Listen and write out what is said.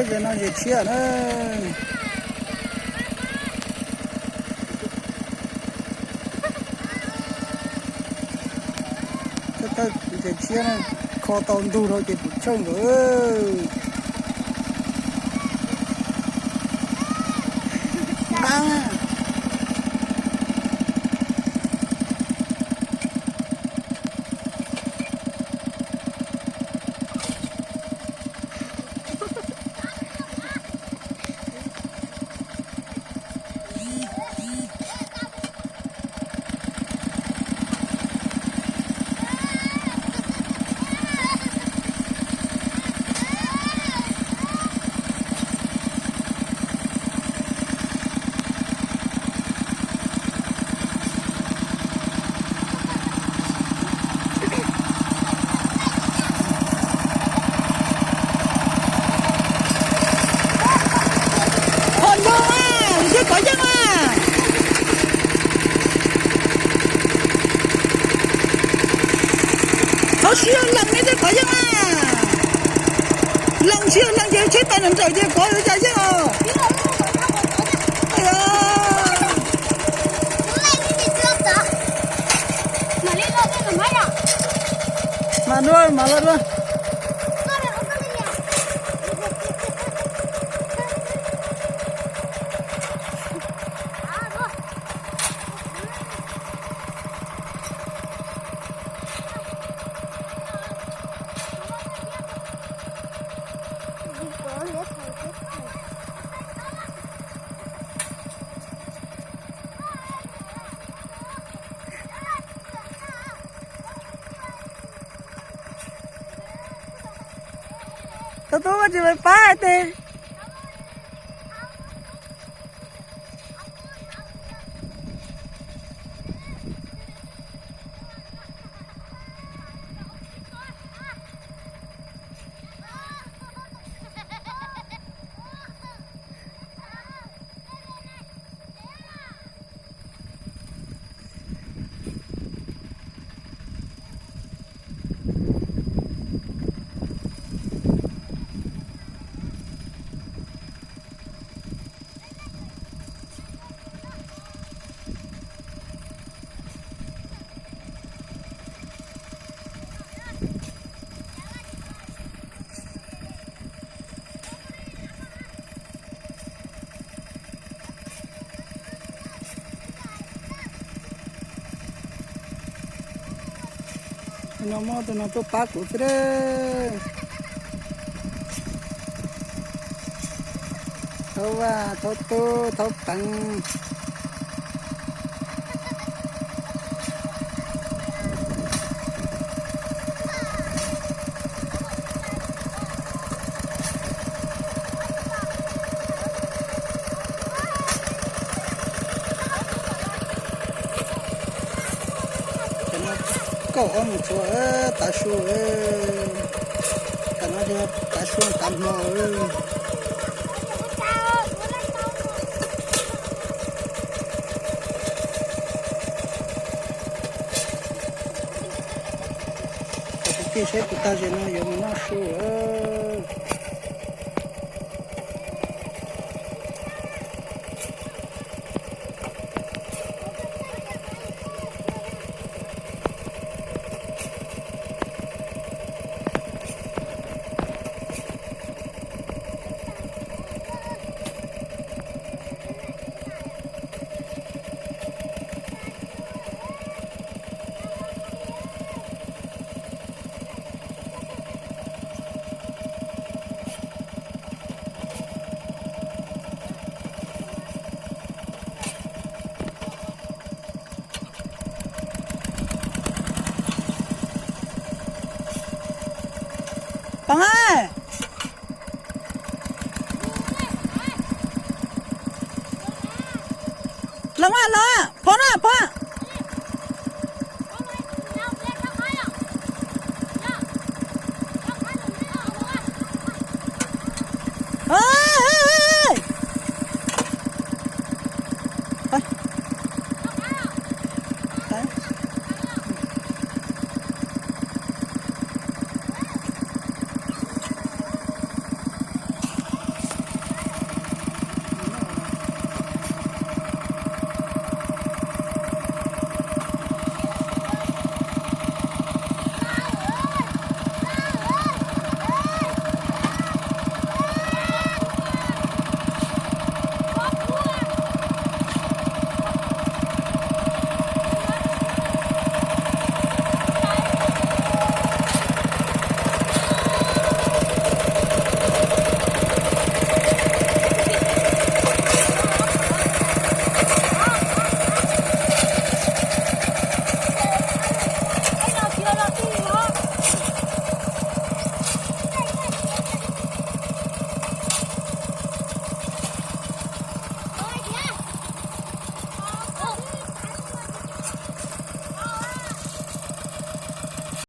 Ces no ces tshiab na. Thawj thawj ces tshiab na, kho tau ntug rau ces pum tsawj nkaus. Npab. Qhov ntoo a, thiab qhov yeej a. Qhov sib lees ne thiab qhov yeej a. Lees sib lees ces tsheb pais nrawm nrawm ces qhov yuav cas yeej os. Mas dua, mas los dua. Tub tub, koj tsis pab pab tes. No muab tus no tuaj pab kuv xwb. Thaub Vaj, Thaub Tub, Thaub Peev. Cov no kaum ob mus tshuav tav su, cov no yog tav su tav hmo. Kuv tig saib kuv tag zem no yuav mus noj su. Peev a, los mas los, phob na phob.